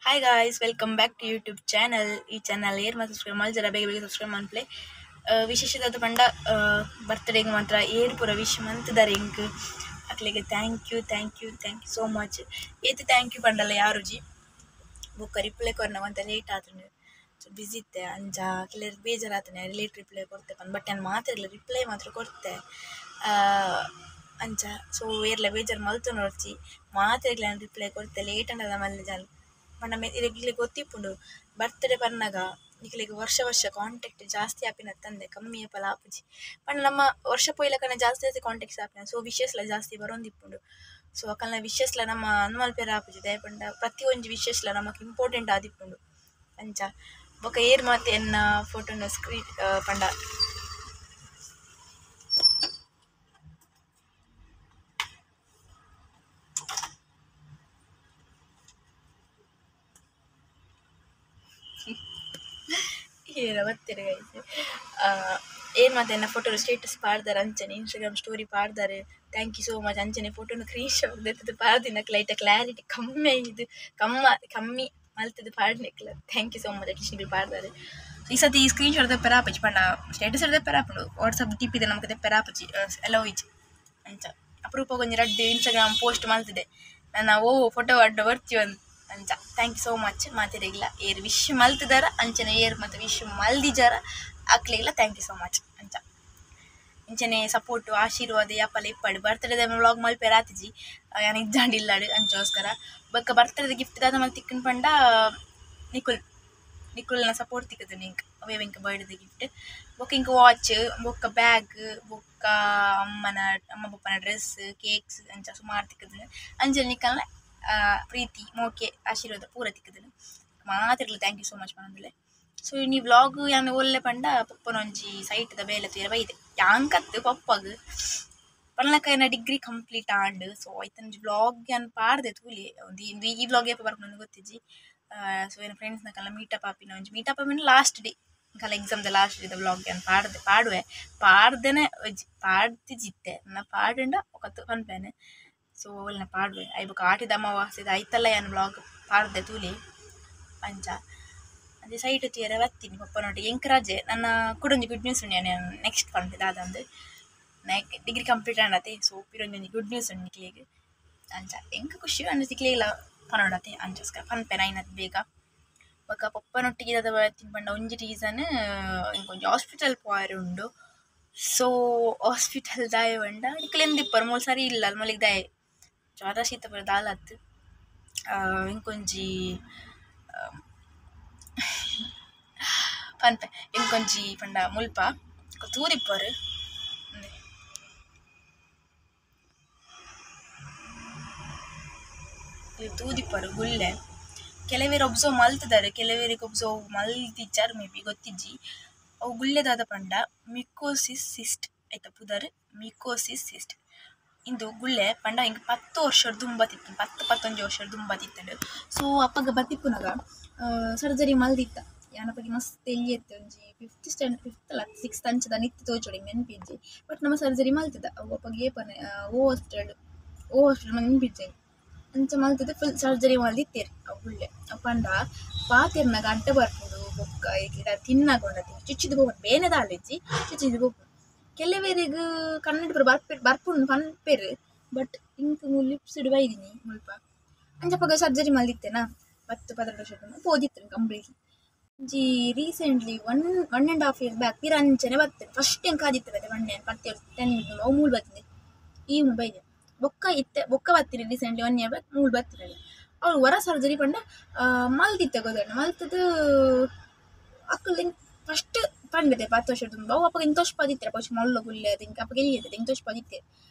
Hi guys, welcome back to YouTube channel. ಈ channel ಏರ್ ಮಾತ್ರ ಸಬ್ಸ್ಕ್ರೈಬ್ ಮಾಡಿ ಜರ ಬೇಗ ಬೇಗ ಸಬ್ಸ್ಕ್ರೈಬ್ ಮಾಡ್ಪ್ಲೆ. ವಿಶೇಷದಾದ ಪಂಡ ಬರ್ತ್ಡೇಗೆ ಮಾತ್ರ ಏರ್ ಪೂರ ವಿಶ್ ಮಂತ್ದಾರೆ ಇಂಕ್ ಅಕ್ಲೆಗೆ thank you thank you thank you so much. ಏತ್ thank you ಪಂಡಲ್ಲ ಯಾರುಜಿ ಬೊಕ್ಕ ರಿಪ್ಲೈ ಕೊರ್ನ ಒಂತ ಲೇಟ್ ಆತುಂಡು, ಸೊ ಬ್ಯುಸಿ ಇತ್ತೆ ಅಂಚ ಕೆಲವರು ಬೇಜಾರಾತನೆ ಲೇಟ್ ರಿಪ್ಲೈ ಕೊರ್ತೆ ಪಂದ್, ಬಟ್ ನಾನು ಮಾತ್ರ ರಿಪ್ಲೈ ಮಾತ್ರ ಕೊರ್ತೆ ಅಂಚ. ಸೊ ಏರ್ಲ ಬೇಜಾರು ಮಲ್ತೊಂಡು ನೋಡ್ಚಿ ಮಾತ್ರೆಗ್ಲ ರಿಪ್ಲೈ ಕೊರ್ತೆ ಲೇಟ್ ಅಂಡಲ ಮಲ್ಲೆ ಜಾಲ್ ಪಂಡ ಇರೆಗ್ ಗೊತ್ತಿಪ್ಪುಂಡು ಬರ್ತ್ಡೇ ಪನ್ನಗ ನಿಕ್ಲೆಗ್ ವರ್ಷ ವರ್ಷ ಕಾಂಟ್ಯಾಕ್ಟ್ ಜಾಸ್ತಿ ಆಪಿನ ತಂದೆ ಕಮ್ಮಿ ಆಪಲ ಆಪುಜಿ ಪಂಡ ನಮ್ಮ ವರ್ಷ ಪೋಯಿಲಕನೆ ಜಾಸ್ತಿ ಜಾಸ್ತಿ ಕಾಂಟ್ಯಾಕ್ಟ್ಸ್ ಆಪಿನ, ಸೊ ವಿಶಸ್ಲ ಜಾಸ್ತಿ ಬರೊಂದಿಪ್ಪುಂಡು. ಸೊ ಅಕಲ್ನ ವಿಶಸ್ಲ ನಮ್ಮ ಅನ್ಮಲ್ಪೆರ ಆಪುಜಿ ದಾಯೆ ಪಂಡ ಪ್ರತಿ ಒಂಜಿ ವಿಶಸ್ಲ ನಮಕ್ ಇಂಪಾರ್ಟೆಂಟ್ ಆದಿಪ್ಪುಂಡು ಅಂಚ. ಬೊಕ ಏರ್ ಮಾತ ಎನ್ನ ಫೋಟೋನ ಸ್ಕ್ರೀನ್ ಪಂಡ ಏರ ಬತ್ತೆರ್ ಗೈಸ್. ಏನ್ ಮಾತ ಎನ್ನ ಫೋಟೋ ಸ್ಟೇಟಸ್ ಪಾಡ್ದಾರೆ ಅಂಚನೆ ಇನ್ಸ್ಟಾಗ್ರಾಮ್ ಸ್ಟೋರಿ ಪಾಡ್ದಾರೆ, thank you so much. ಅಂಚನೆ ಫೋಟೋನ ಸ್ಕ್ರೀನ್ ಶಾಟ್ ದೆತ್ತುದು ಪಾಡ್ದಿನಕ್ಲ ಐತ ಕ್ಲಾರಿಟಿ ಕಮ್ಮಿ ಇದು ಕಮ್ಮಿ ಮಲ್ತುದು ಪಾಡ್ನೆಕ್ಲ thank you so much. At least ನಿಕ್ಲು ಪಾಡ್ದಾರೆ. ಈ ಸತಿ ಈ ಸ್ಕ್ರೀನ್ ಶಾಟ್ ದೆಪ್ಪೆರ ಆಪುಜಿ ಪಂಡ ಸ್ಟೇಟಸ್ ದೆಪ್ಪೆರ ಆಪುಂಡು, ವಾಟ್ಸಪ್ ಡಿ ಪಿ ನಮಕ್ ದೆಪ್ಪೆರ ಆಪುಜಿ ಅಲೋ ಇಜ್ಜಿ ಅಂಚ. ಅಪರೂಪ ಒಂಜಿ ರಡ್ಡ್ ಇನ್ಸ್ಟಾಗ್ರಾಮ್ ಪೋಸ್ಟ್ ಮಲ್ತಿದೆ ನನ್ನ ಓ ಫೋಟೋ ಅಡ್ಡ ಬರ್ತೀವಿ ಅಂಚ. Thank you so much ಮಾತೆರೆಗ್ಲ ಏರ್ ವಿಶ್ ಮಲ್ತಿದಾರ ಅಂಚನೆ ಏರ್ ಮತ್ತು wish ಮಲ್ದಿಜಾರ ಅಕ್ಲೆಗ್ಲ thank you so much ಅಂಚ. ಇಂಚನೆ ಸಪೋರ್ಟು ಆಶೀರ್ವಾದ ಯಾಪಲ ಇಪ್ಪಡು. ಬರ್ತ್ಡೇದ ವ್ಲಾಗ್ ಮಲ್ಪೆರ ಆತಿಜಿ ಯಾನ್ ಇಜ್ಜಾಂಡ ಇಲ್ಲಾಡು ಅಂಚೋಸ್ಕರ. ಬೊಕ್ಕ ಬರ್ತ್ಡೇದ ಗಿಫ್ಟ್ ದಾದ ಮಲ್ತ್ ತಿಕ್ಕುಂಡು ಪಂಡ ನಿಕುಲ್ ನಿಕುಲ್ನ ಸಪೋರ್ಟ್ ತಿಕ್ಕುದು ಇಂಕ್ ಅವೇ ಇಂಕ್ ಬರ್ತ್ಡೇದ ಗಿಫ್ಟ್. ಬೊಕ್ಕ ಇಂಕ್ ವಾಚ್ ಬೊಕ್ಕ ಬ್ಯಾಗ್ ಬೊಕ್ಕ ಅಮ್ಮನ ಅಮ್ಮ ಬೊಪ್ಪನ ಡ್ರೆಸ್ ಕೇಕ್ಸ್ ಅಂಚ ಸುಮಾರು ತಿಕ್ಕುದು. ಅಂಚನೆ ನಿಕಲ್ನ ಪ್ರೀತಿ ಮೋಕೆ ಆಶೀರ್ವಾದ ಪೂರ ತಿಕ್ಕುದು ಮಾತೆರ್ಲ thank you so much ಪನೊಂದುಲ್ಲೆ. ಸೊ ಇನಿ ವ್ಲಾಗ್ ಯಾನ್ ಒಲ್ಲೆ ಪಂಡ ಪಪ್ಪನೊಂಜಿ ಸೈಟ್ದ ಬೇಲೆ ತೂಯೆರೆ ಬೈದೆ ಯಾಂಕತ್ತ್ ಪಪ್ಪಗ್ ಪನ್ಲಕ ಎನ್ನ ಡಿಗ್ರಿ ಕಂಪ್ಲೀಟ್ ಆಂಡ್. ಸೊ ಐತೊಂಜಿ ವ್ಲಾಗ್ ಯಾನ್ ಪಾಡ್ದೆ ತೂಲೆ ಈ ವ್ಲಾಗ್ ಏಪ ಬರ್ಪುಂಡು ಗೊತ್ತಿಜ್ಜಿ. ಸೊ ಎನ್ನ ಫ್ರೆಂಡ್ಸ್ನಕಲ್ನ ಮೀಟಪ್ ಆಪಿನ ಒಂಜಿ ಮೀಟಪ್ ಆಪಿನ ಲಾಸ್ಟ್ ಡೇ ಕಲ ಎಕ್ಸಾಮ್ದ ಲಾಸ್ಟ್ ಡೇದ ವ್ಲಾಗ್ ಯಾನ್ ಪಾಡ್ದೆ ಪಾಡುವೆ ಪಾಡ್ದೆನೆ ಪಾಡ್ತಿಜಿತ್ತೆ ನನ್ನ ಪಾಡುಂಡ ಒಕತ್ ಪನ್ಪೇನೆ. ಸೊ ಒಲ್ನ ಪಾಡುವೆ I ಬೊಕ ಆಟಿದ ಅಮಾವಾಸ್ಯೆದ ಐತಲ್ಲ ಯಾನ್ ವ್ಲಾಗ್ ಪಾಡ್ದೆ ತೂಲೆ ಅಂಚ. ಅದೇ ಸೈಟ್ ತೂಯೆರೆ ಬತ್ತೀನಿ ಪಪ್ಪನೊಟ್ಟಿಗೆ ಎಂಕ್ ರಜೆ ನನ್ನ ಕುಡೊಂಜಿ ಗುಡ್ ನ್ಯೂಸ್ ಉಂಡು ಯಾನ್ ನೆಕ್ಸ್ಟ್ ಪನ್ಪೆ ದಾದಂದ್. ಡಿಗ್ರಿ ಕಂಪ್ಲೀಟ್ ಆಂಡತೆ, ಸೊ ಪಿರೊಂಜಿ ಗುಡ್ ನ್ಯೂಸ್ ಉಂಡು ನಿಕ್ಲೆಗ್ ಅಂಚ. ಎಂಕ್ ಖುಷಿ ಅಂಡ ನಿಕ್ಲೆಗ್ಲ ಪನೊಡತೆ ಅಂಚೋಸ್ಕರ ಪನ್ಪೆನ ಐನತ್ ಬೇಗ. ಬೊಕ ಪಪ್ಪನೊಟ್ಟಿಗೆ ದಾದ ಬತ್ತೀನಿ ಪಂಡ ಒಂಜಿ ರೀಸನ್ ಎಂಕೊಂಜಿ ಹಾಸ್ಪಿಟಲ್ ಪೋಯೆರೆ ಉಂಡು. ಸೊ ಹಾಸ್ಪಿಟಲ್ ದಾಯೆ ಪಂಡ ನಿಕ್ಲ್ ಎಂದಿಪ್ಪರ್ ಮೂಲು ಸರಿ ಇಲ್ಲ ಮೊಲಿಗ್ ದಾಯೆ ಜ್ವರ ಶೀತ ಪೂರ ದಾಲ ಅತ್ತ್ ಎಂಕೊಂಜಿ ಪನ್ಪೆ ಎಂಕೊಂಜಿ ಪಂಡ ಮುಲ್ಪ ತೂದಿಪ್ಪರ್ ತೂದಿಪ್ಪರು ಗುಲ್ಲೆ. ಕೆಲವೇರು ಒಬ್ಸರ್ವ್ ಮಲ್ತಿದ್ದಾರೆ ಕೆಲವೇರಿಗೆ ಒಬ್ಸರ್ವ್ ಮಲ್ತಿಜ್ಜಾರ್ ಮೇ ಬಿ ಗೊತ್ತಿಜ್ಜಿ. ಅವು ಗುಲ್ಲೆ ದಾದ ಪಂಡ ಮಿಕೋಸಿಸ್ ಸಿಸ್ಟ್ ಐತ ಪುದರ್ ಮಿಕೋಸಿಸ್ ಸಿಸ್ಟ್. ಇಂದು ಗುಳ್ಳೆ ಪಂಡ ಇಂಕ್ 10 ವರ್ಷ ದುಂಬತ್ತಿತ್ತು 10 11 ವರ್ಷ ದುಂಬತ್ತಿತ್ತುಂಡು. ಸೊ ಅಪ್ಪಗ ಬತ್ತಿಪ್ಪುನಗ ಸರ್ಜರಿ ಮಲ್ದಿತ್ತ ಯಾನಪಗಿ ಮಸ್ತ್ ಎಲ್ಯೆತ್ತೆ ಒಂಜಿ ಫಿಫ್ತ್ ಸ್ಟ್ಯಾಂಡ್ ಫಿಫ್ತ್ ಅಲ್ಲ ಸಿಕ್ಸ್ತ್ ಅಂಚದ ನಿತ್ಯ ತೋಜೊಡು ನೆನ್ಪಿಜ್ಜಿ. ಬಟ್ ನಮ್ಮ ಸರ್ಜರಿ ಮಲ್ತಿದ್ದ ಅವು ಅಪ್ಪಗ ಏಪನೆ ಓ ಹಾಸ್ಪಿಟಲ್ ಓ ಹಾಸ್ಪಿಟಲ್ ನೆನ್ಪಿಜ್ಜಿ ಅಂಚ ಮಲ್ತಿದ್ದೆ ಫುಲ್ ಸರ್ಜರಿ ಮಲ್ದಿತ್ತೇರು ಅವು ಗುಳ್ಳೆ. ಅವು ಪಂಡ ಪಾತೆರ್ನಾಗ ಅಡ್ಡ ಬರ್ಪುಂಡು ಬೊಕ್ಕ ತಿನ್ನಾಗ ಉಂಡತಿ ಚುಚ್ಚಿದ್ ಪೋಪುಂಡು ಬೇನೆ ದಾಲ ಇಜ್ಜಿ ಚುಚ್ಚಿದ್ ಪೋಪುಂಡು. ಕೆಲವೆರೆಗ್ ಕನ್ನಡ ಪೂರ ಬರ್ಪುಂಡು ಪನ್ಪೆರ್ ಬಟ್ ಇಂಕ್ ಲಿಪ್ಸ್ ಡ್ ಬೈದಿನಿ ಮುಲ್ಪ ಅಂಚ ಅಪಗ ಸರ್ಜರಿ ಮಲ್ದಿತ್ತೆನಾ 10 12 ವರ್ಷ ಪೋದಿತ್ತು ಕಂಪ್ಲೀಟ್ಲಿ. ಒಂಜಿ ರೀಸೆಂಟ್ಲಿ 1.5 ಇಯರ್ ಬ್ಯಾಕ್ ಪಿರ ಅಂಚನೆ ಬತ್ತೆ ಫಸ್ಟ್ ಎಂಕ್ ಆದಿತ್ತೆ ಬತ್ತೆ 1 10 10 ಅವು ಮೂಲು ಬತ್ತಿನಿ ಈ ಮೂಲು ಬೈದೆ ಬೊಕ್ಕ ಇತ್ತೆ ಬೊಕ್ಕ ಬತ್ತಿನಿ ರೀಸೆಂಟ್ಲಿ 1 ಇಯರ್ ಬ್ಯಾಕ್ ಮೂಲು ಬತ್ತಿನಿ. ಅವ್ಳು ಹೊರ ಸರ್ಜರಿ ಪಂಡ ಮಲ್ದಿತ್ತೆ ಗೊತ್ತುಂಡು ಮಲ್ತದು ಅಕ್ಕುಲು ಫಸ್ಟ್ ಪಂಡಿದೆ 10 ವರ್ಷ ತುಂಬ ಅವು ಅಪ್ಪಗ ಇಂಕ್ ತೋಷ್ಪದಿತ್ತೆ ಪೋಚ್ ಮಲ್ಲ ಗುಲ್ಲೆ ಅದು ಇಂಕ್ ಅಪ್ಪಗ ಎಲ್ಲಿದೆ ಇಂಕ್ ತೋಷ್ಪದಿತ್ತೆ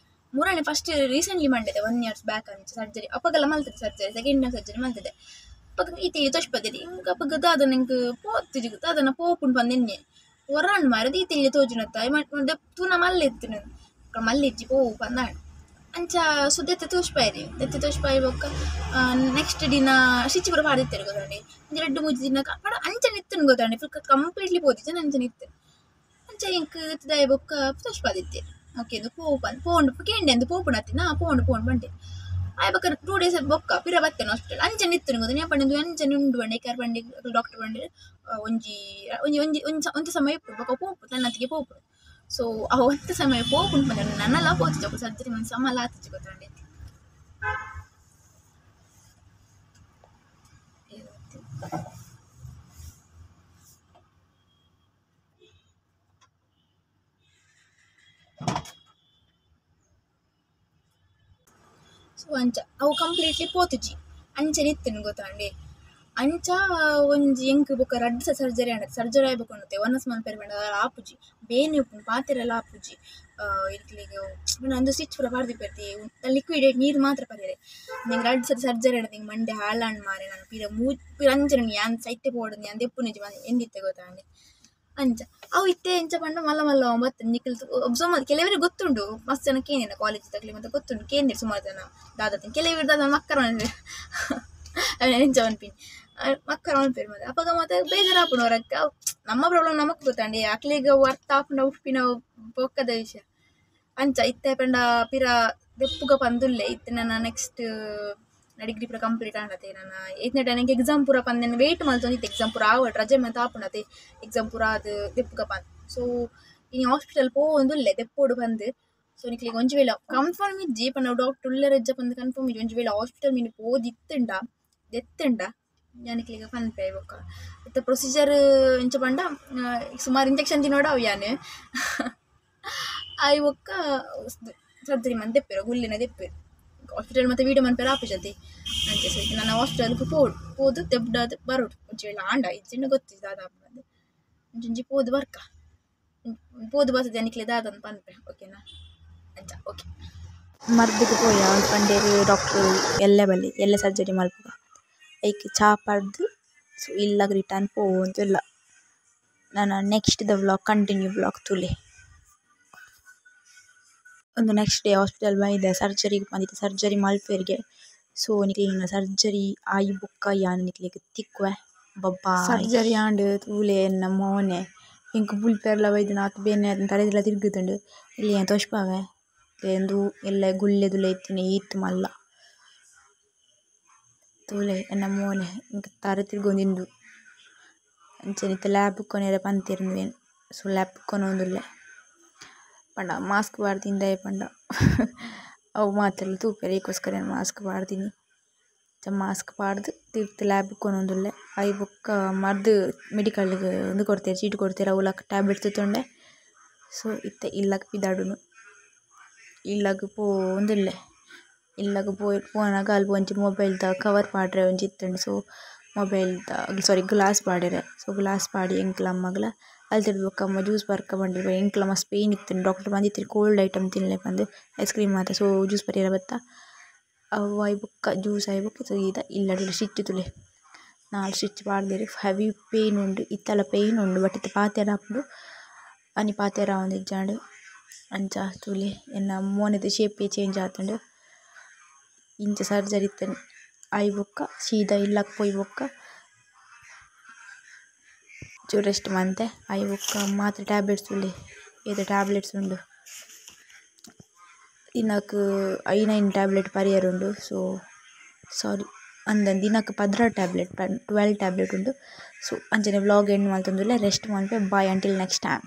ಮೂರನೇ ಫಸ್ಟ್ ರೀಸೆಂಟ್ಲಿ ಮಂಡಿದೆ 1 ಇಯರ್ಸ್ ಬ್ಯಾಕ್ ಅಂಚ ಸರ್ಜರಿ ಅಪ್ಪಗೆಲ್ಲ ಮಲ್ತದೆ ಸರ್ಜರಿ ಸೆಕೆಂಡ್ ಟೈಮ್ ಸರ್ಜರಿ ಮಲ್ತದೆ ಅಪ್ಪಗ ಈತೆ ತೋಷ್ಪದಿರಿ ಇಂಕ್ ಅಪ್ಪಗ ದಾದನ ಇಂಕ್ ಪೋತಿಜಿ ದಾದನ ಪೋಪುಂಡು ಪಂದ್ ಎನ್ನೆ ಹೊರಾಂಡ್ ಮಾರದು ಈತೆ ಇಲ್ಲಿ ತೋಜುನತ್ತ ತೂನ ಮಲ್ಲೆತ್ತಿನ ಮಲ್ಲಿಜ್ಜಿ ಪೋವು ಪಂದಾಂಡ್ ಅಂಚ ಸೊ ದೆತ್ತೆ ತೋಷ್ಪಾಯಿರಿ ದೆತ್ತೆ ತೋಷ್ಪಾಯಿ ಬೊಕ್ಕ ನೆಕ್ಸ್ಟ್ ದಿನ ಸ್ಟಿಚ್ ಪೂರ ಪಾಡ್ದಿತ್ತೆರ್ ಗೊತ್ತುಂಡೆ ಒಂಜಿ 2 3 ದಿನ ಪಡ ಅಂಚನೆ ಇತ್ತುಂಡು ಗೊತ್ತುಂಡೆ ಫುಲ್ ಕಂಪ್ಲೀಟ್ಲಿ ಪೋತಿಜ್ಜಿ ಅಂಚನೆ ಇತ್ತು ಅಂಚ ಎಂಕ್ ದೆತ್ತುದಾಯ ಬೊಕ್ಕ ತೋಷ್ಪಾದಿತ್ತೆರ್ ಓಕೆ ಇದು ಪೋವು ಪಂದ್ ಪೋಂಡು ಕೇಂಡೆ ಅಂದ್ ಪೋಪುಂಡು ಅತ್ತಿನ ಪೋಂಡು ಪೋಂಡು ಪಂಡೆ. ಆಯ್ ಬೊಕ್ಕ 2 ಡೇಸ್ ಬೊಕ್ಕ ಪಿರ ಬತ್ತೇನೆ ಹಾಸ್ಪಿಟಲ್ ಅಂಚನೆ ಇತ್ತು ಗೊತ್ತ ಪಂಡ ಅಂಚನೆ ಉಂಡು ಪಂಡೆ ಏಕಾರ್ ಪಂಡೆ ಡಾಕ್ಟರ್ ಪಂಡೆ ಒಂಜಿ ಒಂಜಿ ಒಂಜಿ ಒಂಜಿ ಒಂಜಿ ಸಮಯ ಬೊಕ್ಕ ಪೋಪು ತನ್ನತ್ತಿಗೆ ಪೋಪು. ಸೊ ಆ ಒಂತೆ ಸಮಯ ಪೋಪುಂಡು ಪಂಡ ನನ್ನಲ ಪೋತಿಜ ಸರ್ಜರಿ ಮಂದಿ ಸಮಲ ಆತಿಜಿ ಗೊತ್ತುಂಡೆ. ಸೊ ಅಂಚ ಅವು ಕಂಪ್ಲೀಟ್ಲಿ ಪೋತುಜಿ ಅಂಚನೆ ಇತ್ತುಂಡು ಗೊತ್ತಾಂಡೆ. ಅಂಚ ಒಂಜಿ ಎಂಕ್ ಬೊಕ್ಕ ರಡ್ಡ್ ಸರ್ಜರಿ ಆಂಡ ಸರ್ಜರಿ ಆಯ್ಬೇಕು ಉಂಡುತ್ತೆ ಒನಸ್ ಮನ್ಪೆರೆ ಪಂಡ ಆಪುಜಿ ಬೇನೆ ಉಪ್ಪುಂಡು ಪಾತೆರೆಲ ಆಪುಜಿ ಇಕ್ಲೆಗ್ ಅಂದು ಸ್ಟಿಚ್ ಪೂರ ಪಾಡ್ದಿಪ್ಪೆರ್ತಿ ಲಿಕ್ವಿಡ್ ನೀರು ಮಾತ್ರ ಪರ್ಯೆರೆ ನಿಂಗೆ ರಡ್ಡ್ ಸತಿ ಸರ್ಜರಿ ಆಂಡ ನಿಂಗೆ ಮಂಡೆ ಹಾಳಾಂಡ್ ಮಾರೆ ನಾನು ಪಿರ ಪಿರ ಅಂಚನೆ ಯಾನ್ ಸೈತೆ ಪೋಡು ಯಾನ್ ದೆಪ್ಪುನಿಜಿ ಎಂದಿತ್ತೆ ಗೊತ್ತಾಂಡೆ. ಅಂಚ ಅವು ಇತ್ತೆ ಎಂಚ ಪಂಡ ಮಲ್ಲ ಮಲ್ಲ ಬತ್ತೆ ನಿಕಲ್ ಒಬ್ಸರ್ವ್ ಮಲ್ತ್ ಕೆಲವರಿಗೆ ಗೊತ್ತುಂಡು ಮಸ್ತ್ ಜನ ಕೇಂದಿನ ಕಾಲೇಜ್ ತಕ್ಲೆ ಮತ್ತೆ ಗೊತ್ತುಂಡು ಕೇಂದಿರು ಸುಮಾರು ಜನ ದಾದಾತಿನ ಕೆಲವರು ದಾದ ಮಕ್ಕರ ಎಂಚ ಪನ್ಪಿನಿ ಮಕ್ಕರ ಮನ್ಪೇರು ಮತ್ತೆ ಅಪಗ ಮತ್ತೆ ಬೇಜಾರಾಪುಂಡು ಹೊರಕ್ಕೆ ನಮ್ಮ ಪ್ರಾಬ್ಲಮ್ ನಮಕ್ ಗೊತ್ತಂಡಿ ಅಕ್ಲೆಗ್ ಅವು ಅರ್ಥ ಆಪುಂಡ ಉಪ್ಪಿನ ಬೊಕ್ಕದ ವಿಷಯ. ಅಂಚ ಇತ್ತೆ ಪಂಡ ಪಿರ ದೆಪ್ಪುಗ ಪಂದುಲ್ಲೆ ಇತ್ತೆ ನನ್ನ ನೆಕ್ಸ್ಟ್ ಡಿಗ್ರಿ ಪೂರ ಕಂಪ್ಲೀಟ್ ಆಂಡತೆ ನನ್ನ ಏತ್ನೆಟ ನಂಗೆ ಎಕ್ಸಾಮ್ ಪೂರ ಪಂದ್ ವೇಟ್ ಮಲ್ತೊಂದಿತ್ತೆ ಎಕ್ಸಾಮ್ ಪೂರ ಆವಡ್ ರಜೆ ಮಾತ ಆಪುಂಡತೆ ಎಕ್ಸಾಮ್ ಪೂರ ಅದು ದೆಪ್ಪುಗ ಪಂದ್. ಸೊ ಇನಿ ಹಾಸ್ಪಿಟಲ್ ಪೋವೊಂದುಲ್ಲೆ ದೆಪ್ಪೊಡು ಪಂದ್. ಸೊ ನಿಕ್ಲೆಗ್ ಒಂಜಿ ವೇಳೆ ಕನ್ಫರ್ಮ್ ಇಜ್ಜಿ ಪಂಡ ಡಾಕ್ಟರ್ ಉಲ್ಲೆರ್ ಇಜ್ಜ ಪಂದ್ ಕನ್ಫರ್ಮ್ ಇಜ್ಜಿ ಒಂಜಿ ವೇಳೆ ಹಾಸ್ಪಿಟಲ್ ಮಿನಿ ಪೋದಿತ್ತುಂಡ ದೆತ್ತುಂಡ ಯಾನ್ ನಿಕ್ಲೆಗ್ ಪನ್ಪೆ ಬೊಕ್ಕ ಇತ್ತೆ ಪ್ರೊಸೀಜರ್ ಎಂಚ ಪಂಡ ಸುಮಾರು ಇಂಜೆಕ್ಷನ್ ತಿನ್ನೋಡು ಅವು ಯಾನ್ ಆಯ್ ಬೊಕ್ಕ ಸರ್ಜರಿ ಮಂತ್ ದೆಪ್ಪೆರ್ ಗುಲ್ಲೆನ ದೆಪ್ಪೆರ್ ಹಾಸ್ಪಿಟಲ್ ಮತ್ತೆ ವೀಡಿಯೋ ಮನ್ಪೆರೆ ಆಪುಜತೆ ಅಂಚ. ಸೊ ಇತ್ತೆ ನನ ಹಾಸ್ಪಿಟಲ್ಗ್ ಪೋಡು ಪೋದು ದೆಪ್ಡಾದ್ ಬರೋಡು ಒಂಜಿ ವೇಳೆ ಆಂಡ ಇಜ್ಜಿಂಡ ಗೊತ್ತಿಜ್ಜಿ ದಾದ ಆಪುಂಡು ಒಂಜೊಂಜಿ ಪೋದು ಬರ್ಕ ಪೋದು ಬತ್ತುದು ನಿಕ್ಲೆ ದಾದಂದ್ ಪನ್ಪೆ ಓಕೆನಾ ಅಂಚ ಓಕೆ. ಮರ್ದ್ಗ್ ಪೋಯ ಪಂಡೆರ್ ಡಾಕ್ಟರ್ ಎಲ್ಲೆ ಬಲ್ಲಿ ಎಲ್ಲೆ ಸರ್ಜರಿ ಮಲ್ಪುಗ ಐಕ್ ಚಾ ಪರ್ದ್ ಸೊ ಇಲ್ಲಗ್ ರಿಟರ್ನ್ ಪೋವೊಂದುಲ್ಲ. ನನ ನೆಕ್ಸ್ಟ್ ದ ವ್ಲಾಗ್ ಕಂಟಿನ್ಯೂ ವ್ಲಾಗ್ ತೂಲೆ. ಒಂದು ನೆಕ್ಸ್ಟ್ ಡೇ ಹಾಸ್ಪಿಟಲ್ ಬೈದೆ ಸರ್ಜರಿಗೆ ಪಂದಿತ್ತೆ ಸರ್ಜರಿ ಮಲ್ಪೆರ್ಗೆ. ಸೊ ನಿಕ್ಲೆನ ಸರ್ಜರಿ ಆಯಿ ಬೊಕ್ಕ ಯಾನ್ ನಿಕ್ಲೆಗ್ ತಿಕ್ಕುವೆ ಬಬ್ಬಾಯ್. ಸರ್ಜರಿ ಆಂಡ್ ತೂಲೆ ಎನ್ನ ಮೋನೆ ಎಂಕ್ ಬುಲ್ಪೆರ್ಲ ಬೈದಿನ ಆತ್ ಬೇನೆ ಆತ್ಂಡ್ ತರೆದೆಲ್ಲ ತಿರ್ಗುದುಂಡು ಇಲ್ಲಿ ಯಾನ್ ತೋಜ್ಪಾವೆ ಉಂದು ಎಲ್ಲೆ ಗುಲ್ಲೆದುಲ ಇತ್ತಿನ ಈತ್ ಮಲ್ಲ ತೂಲೆ ಎನ್ನ ಮೋನೆ ಎಂಕ್ ತರೆ ತಿರ್ಗೊಂದುಂಡು. ಅಂಚನೆ ಇತ್ತೆ ಲ್ಯಾಬ್ ಕೊನೊಯೆರೆ ಪಂತೆರ್ ಉಂದುವೆನ್ ಸೊ ಲ್ಯಾಬ್ ಕೊನೊಂದುಲ್ಲೆ ಪಂಡ ಮಾಸ್ಕ್ ಪಾಡ್ದಿನಿ ದಾಯೆ ಪಂಡ ಅವು ಮಾತೆರ್ಲ ತೂಪೆರ್ ಐಕೋಸ್ಕರ ಯಾನ್ ಮಾಸ್ಕ್ ಪಾಡ್ದಿನಿ. ಮಾಸ್ಕ್ ಪಾಡ್ದ್ ತಿರ್ತ್ ಲ್ಯಾಬ್ ಕೊನೊಂದುಲ್ಲೆ ಐ ಬೊಕ್ಕ ಮರ್ದ್ ಮೆಡಿಕಲ್ ಗ್ ಉಂದು ಕೊರ್ತೆರ್ ಚೀಟಿ ಕೊರ್ತೆರ್ ಅವುಲ ಟ್ಯಾಬ್ಲೆಟ್ಸ್ ದೆತೊಂಡೆ. ಸೊ ಇತ್ತೆ ಇಲ್ಲಗ್ ಪಿದಾಡುನು ಇಲ್ಲಗ್ ಪೋವೊಂದುಲ್ಲೆ. ಇಲ್ಲಗ್ ಪೋನಗ ಅಲ್ಪ ಒಂಜಿ ಮೊಬೈಲ್ ದ ಕವರ್ ಪಾಡ್ರೆ ಒಂಜಿ ಇತ್ತುಂಡು. ಸೊ ಮೊಬೈಲ್ ದ ಸಾರಿ ಗ್ಲಾಸ್ ಪಾಡೆರೆ ಸೊ ಗ್ಲಾಸ್ ಪಾಡಿ ಎಂಕ್ಲ ಅಮ್ಮಗ್ಲ ಅಲ್ತಿರ್ದ್ ಬೊಕ್ಕ ಅಮ್ಮ ಜ್ಯೂಸ್ ಪರ್ಕ ಪಂಡೆರ್ ಎಂಕ್ಲ ಮಸ್ತ್ ಪೇನ್ ಇತ್ತುಂಡು ಡಾಕ್ಟರ್ ಪಂದಿತ್ತೆರ್ ಕೋಲ್ಡ್ ಐಟಮ್ ತಿನ್ಲೆ ಪಂದ್ ಐಸ್ ಕ್ರೀಮ್ ಮಾತ. ಸೊ ಜ್ಯೂಸ್ ಪರಿಯೆರೆ ಬತ್ತ ಅವು ಆಯಿ ಬೊಕ್ಕ ಜ್ಯೂಸ್ ಆಯಿ ಬೊಕ್ಕ ಸೀದಾ ಇಲ್ಲಡ್ ಸ್ಟಿಚ್ ತೂಲೆ 4 ಸ್ಟಿಚ್ ಪಾಡ್ದೆರ್ ಹೆವಿ ಪೇನ್ ಉಂಡು ಇತ್ತಲ ಪೇನ್ ಉಂಡು ಬಟ್ ಇತ್ತೆ ಪಾತೆರ ಆಪುಂಡು ಆನಿ ಪಾತೆರ ಆವೊಂದಿಜ್ಜಾಂಡ್. ಅಂಚ ತೂಲೆ ಎನ್ನ ಮೋನೆದ ಶೇಪೇ ಚೇಂಜ್ ಆತುಂಡು. ಇಂಚ ಸರ್ಜರಿ ಇತ್ತುಂಡು ಆಯಿ ಬೊಕ್ಕ ಸೀದಾ ಇಲ್ಲಗ್ ಪೋಯಿ ಬೊಕ್ಕ ಚೂರು ರೆಸ್ಟ್ ಮಂತೆ ಆಯಿ ಬೊಕ್ಕ ಮಾತ್ರ ಟ್ಯಾಬ್ಲೆಟ್ಸ್ ಉಲ್ಲೆ ಏತ ಟ್ಯಾಬ್ಲೆಟ್ಸ್ ಉಂಡು ದಿನಕ್ 5 ಟ್ಯಾಬ್ಲೆಟ್ ಪರಿಯೆರೆ ಉಂಡು. ಸೊ ಸಾರಿ ಅಂದನ್ ದಿನಕ್ 16 ಟ್ಯಾಬ್ಲೆಟ್ 12 ಟ್ಯಾಬ್ಲೆಟ್ ಉಂಡು. ಸೊ ಅಂಚನೆ ವ್ಲಾಗ್ ಎಂಡ್ ಮಲ್ತೊಂದುಲ್ಲೆ ರೆಸ್ಟ್ ಮನ್ಪೆ ಬಾಯ್ ಅಂಟಿಲ್ ನೆಕ್ಸ್ಟ್ ಟೈಮ್.